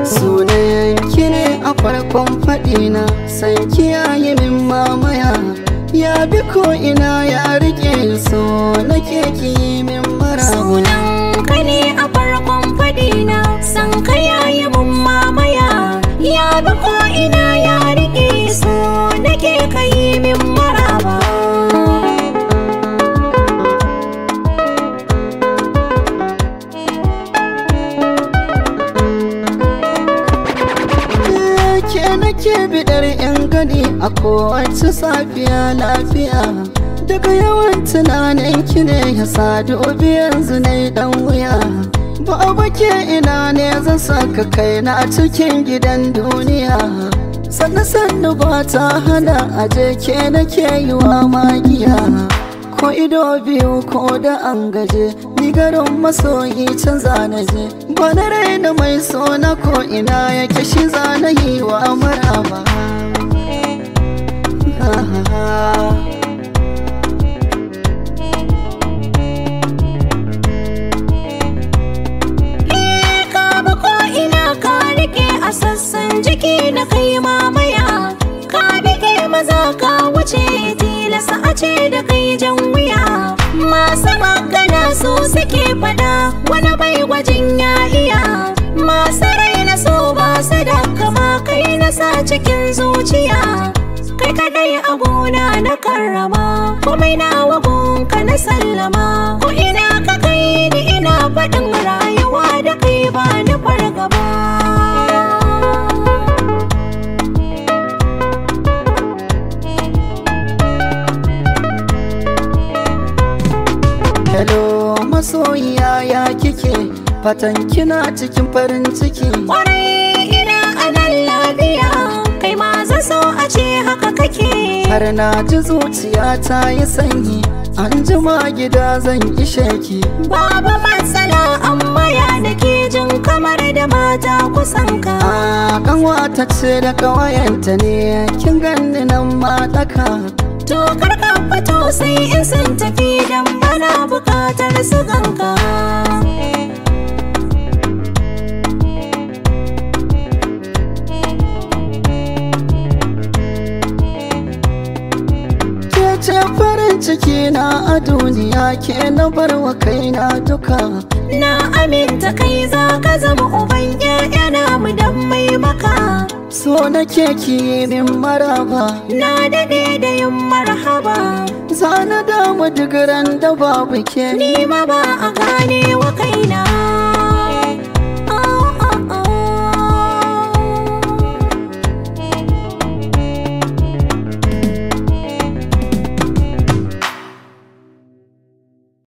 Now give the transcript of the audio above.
Sunan ki ne a farkon faɗina, san kiyaye min mamaya. Ya bi ko ina ya rike, so nake ki min maraba. Sunan ka ne a farkon faɗina, san ka yayi mun mamaya. Ya bi ko ina ya rike, so nake ka yi min maraba. Ke nake bidar yan gani a kowace safiya lafiya. Daga yawan tunanin ki ne ya sadu yanzu na dan wuya. Ba ke ina ne zan saka kaina a cikin gidan duniya. Sannu sannu ba ta hana aje, ke nake yi wa magiya. Ko ido biyu ko da an gaje, ni garin masoyi can zanaje. Ba na raina mai sona, ko ina yake shi zana yi wa maraba. Ka bi ko ina ka rike a sassan jiki na kai mamaya. Ka bige maza ka wuce, tilasa a ce da kai jan wuya. Masu magana su suke fada, wani bai gwajin ya iya. Masu raina so ba su da kama, kai na sa cikin zuciya. Kai kadai a gona na karrama, komai na wagunka na sallama. Ko ina ka kai ni ina faɗin rayuwa da kai ba ni fargaba. Hello masoyiya, ya kike? Fatan kina cikin farin ciki. Kwarai ina a nan lafiya, kai ma zan so a ce haka kake. Har na ji zuciya ta yi sanyi, an jima gida zan ishe ki. Babu matsala, amma ya nake jin kamar da mata kusan ka. A kanwata ce da kawayenta ne, kin ganni nan ma daka. To kar ka fito sai in sun tafi, dan bana bukatar su ganka. Ke ce farin ciki na a duniya, ke na barwa kaina duka. Na aminta kai za ka zama uban ƴaƴana mu dan mai maka. So nake ki min maraba. Na daɗe da yin marhaba. Zana damu duk ran da babu ke. Ni ma ba a gane